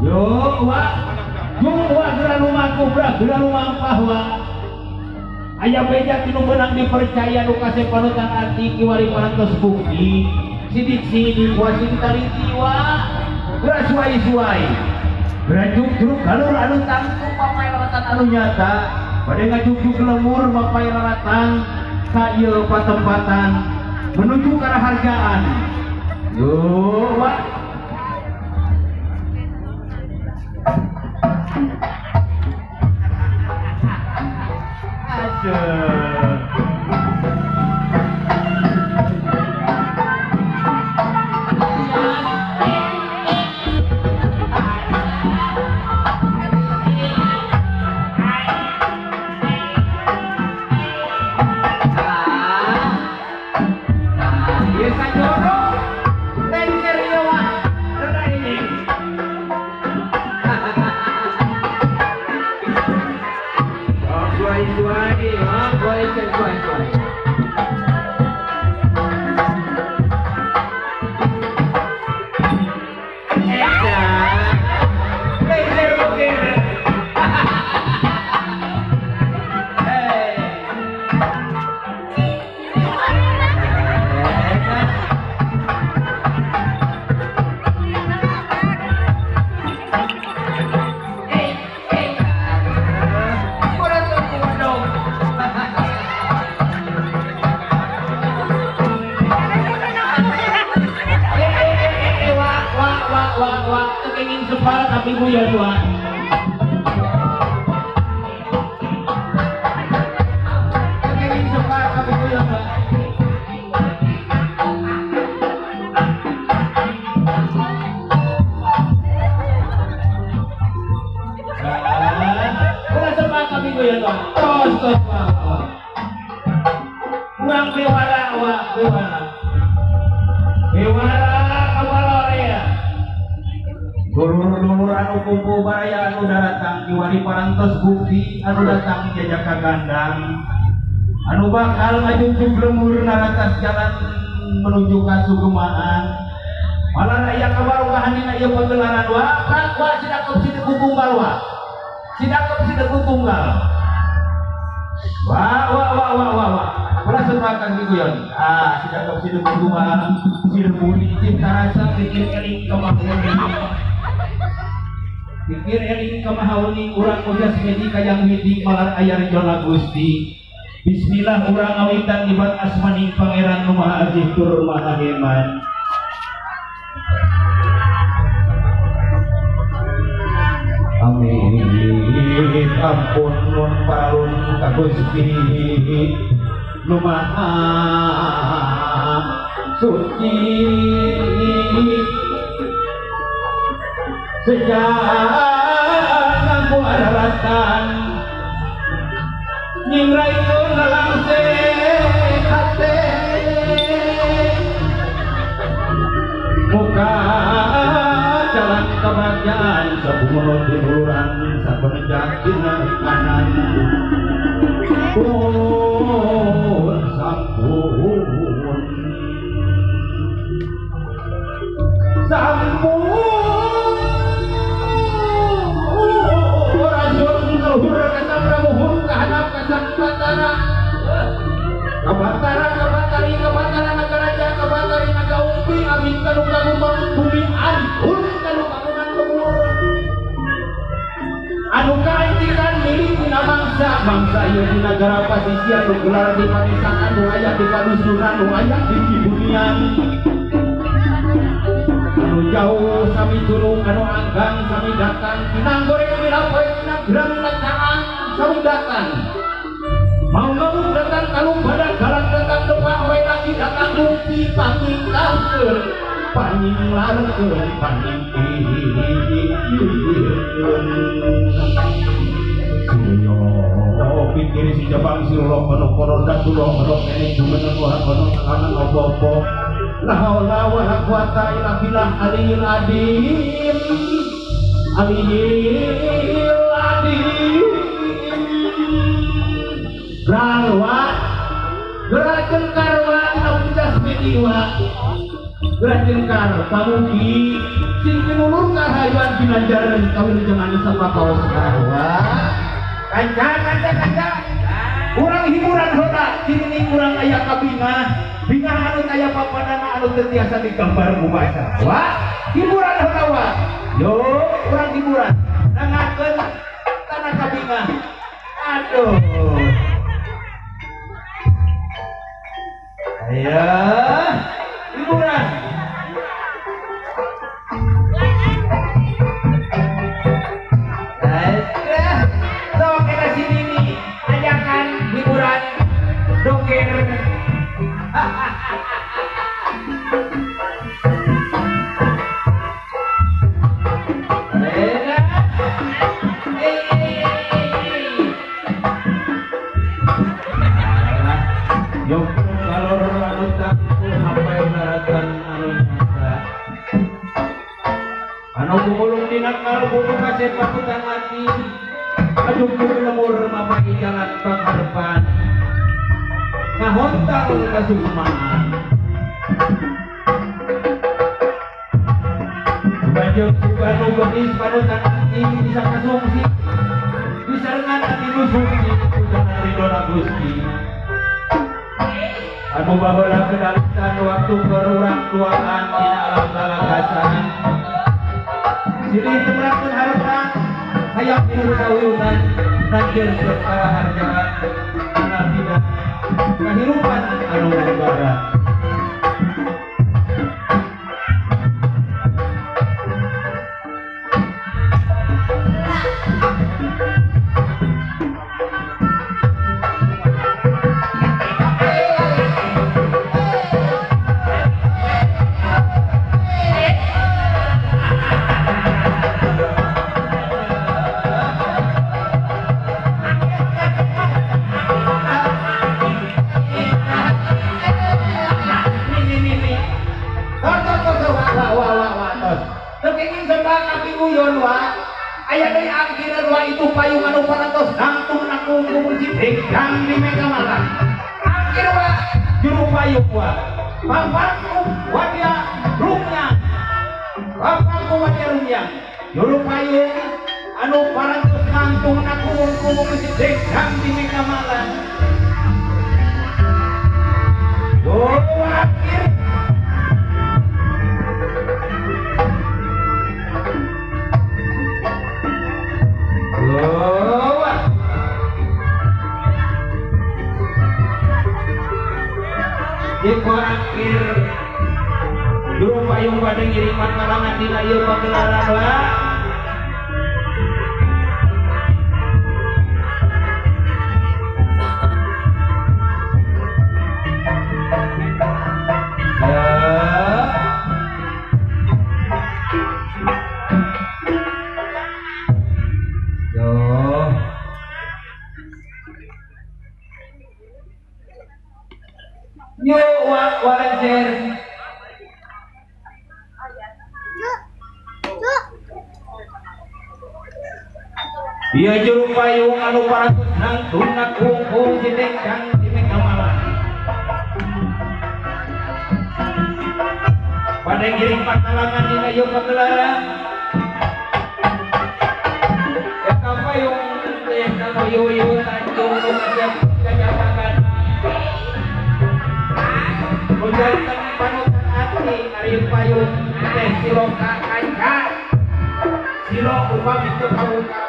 Yo wa jung wa geura lumaku bra geura lumampah wa. Aya beja tinu meunang dipercaya nu kasep panutan ati kiwari parantos bukti. Sidik-sidik wa sidik taliti wa. Geura suai-suai. Geura jugjuk galur anu tangtu mapay raratan anu nyata. Bade ngajugjuk lemur mapay raratan ka ieu patempatan menuju ka raharjaan. Yo wa. Aduh. Anu bakal ngajungkung lemur naratas jalan menuju ka Sugemaan. Malah aya kabarokahan dina ieu pagelaran wa wa sidakep sideku tunggal wa. Sidakep sideku tunggal. Wa wa wa wa wa wa. Ulah sepakan guyon. Ah sidakep sideku tunggal. Sirbuni cipta rasa pikir eling kamahauni. Pikir eling kamahauni urang ujas medi kayang midi malar aya rejona Gusti. Bismillah urang awitan ibat asmaning pangeran nu maha aziz tur maha heman. Amin. Ampun nun parun ka Gusti nu maha suci. Sejak aku araratan nyingraikeun lalangse hate muka jalan kebahagiaan sabumono tiduran sapenjak dina kanan pun sampun sampun rasul luhur kasapramuhun kahanap kasampatara kabatara kabatari kabatara nagaraja kabatari naga umpi amin kanu kagumbang bumi anhun kanu kagungan lemur anu kaantikan milik dina bangsa bangsa ieu di nagara pasisia nu gelar di padesangan nu aya di padusunan nu aya di cibumian anu jauh sami curug anu anggang sami datang kinang goreng milapoe kinang gerang lecangan sami datang mau ngamuk datang kalung badan galang datang depan wae lagi datang bukti panyinglarkeun panyinglarkeun panyingpihkeun Yo pikir si Jabang si Lolo kono kono dan sulo kono kene jumeneng ora kono tangan opo-opo la haula wala quwata illa billah aliyil adim aliyil adim Ralwa gerakan karwa dina pujas mediwa gerakan kar pamugi Sing pinulur karayuan ginanjar kawilujengan sapakaos wa. Kanca kanca kanca. Urang hiburan heula ciri urang aya kabingah. Bingah anu aya papanana anu teu tiasa digambar ku basa. Wa, hiburan heula wa. Yo, urang hiburan. Nangakeun tanah kabingah. Aduh. Ayo, hiburan. Sok kita sini nih, ajakan hiburan doger. Anu gumulung dina kalbu kasep pakutan ati aduh lemur mapagi jalan pangharepan ngahontang kasukmaan banjur anu geulis panutan ati bisa kasungsi disarengan ati nu suci pujana ridona Gusti anu baheula kedalisan waktu keur urang tuaan dina alam lalagasan silih temrakeun harepan hayang tilu sawiunan nanjeun perkara harjaan dina kahirupan anu membara. Payung anu parantos nangtung nakung si kang di Megamala angkir wa juru payung wa pangpangku wadia rumnya pangpangku wadia rumnya juru payung anu parantos nangtung nakung si kang di Megamala yo angkir. Jika akhir juru payung pada ngiriman kalangan dina ieu pagelaran wa. Iya juru payung anu parantos nangtung nakungkung si kang di Megamala pada ngiring pakalangan dina ieu pagelaran eta payung teh kanu yuyu tanjung nu kasep kajabakan ujanten panutan ati ari payung teh siloka kanca silo upami teu kabuka.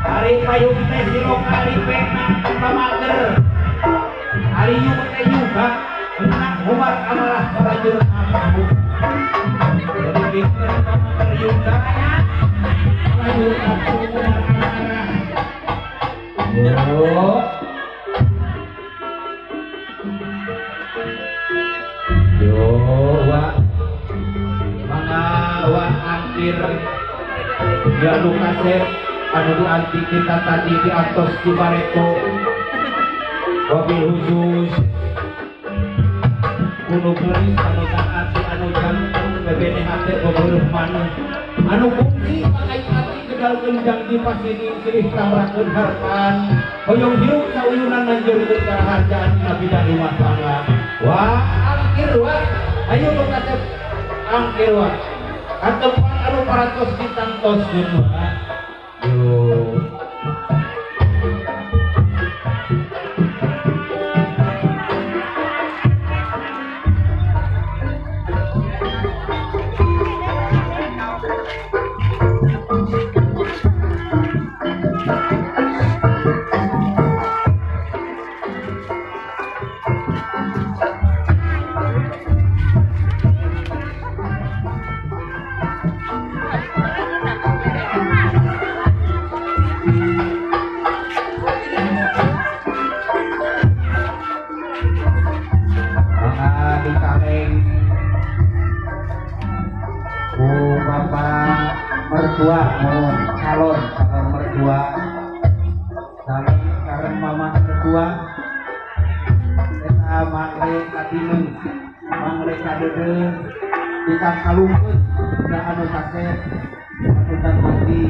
Ari payung teh siloka ari pena pamager ari yuk teh yuga enak umar amarah barajur ambu jadi pikir pamager yuga barajur ambu umar amarah. Yo yo wa mangga wa angkir ya nu kasep anu dianti kita tadi di atos di Bareko wabil khusus kuno geulis panutan ati anu jantung bebene hate beureum maneh anu kungsi pakai ati gedal genjang di pasini silih tamrakeun harepan Hoyong hirup sauyunan manjurkeun karaharjaan dina bidang rumah tangga. Wah, angkir wah. Ayo nu kasep angkir wah. Katempan anu parantos ditantoskeun wah. Yo. Mertua mohon calon calon mertua calon karena mama mertua eta mangre katineng mangre kadeudeung ditangkalungkeun da anu kasep anu mati.